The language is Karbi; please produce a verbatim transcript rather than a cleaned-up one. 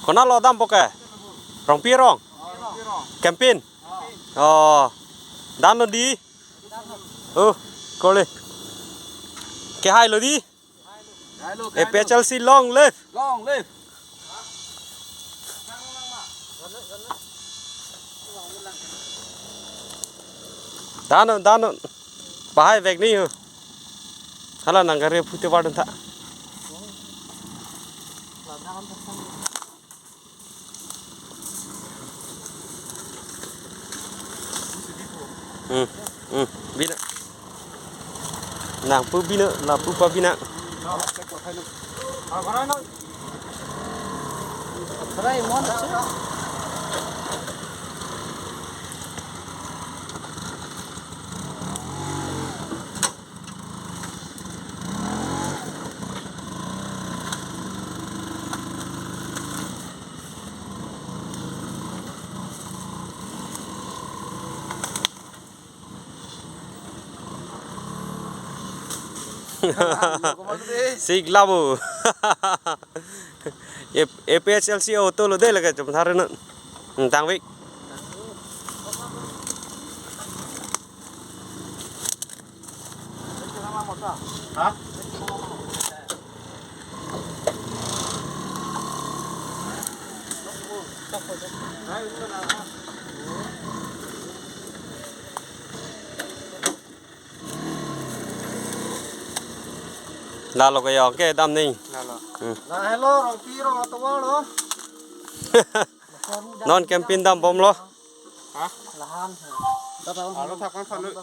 Konatlo dampo ke? Rongpi arong? Campaign? Oh. Damlo dei? Oh, kole. Kehailo dei? A P H L C long live. Long live. Dano, dano. Bahai vek ni ho. Hala nang gari pute wadun ta. Hmm, hmm, bina. Nang pu bina, la pu pa bina. Sik labo. A P H L C auto lo dei lake chum thar non. Tangvik. Lalo ke yong ke dam ning. Lalo. Hmm. La helo, Rongpi arong atovar lo. Non campaign dambomlo. Ha? Lahan. Alo thakpan sanu.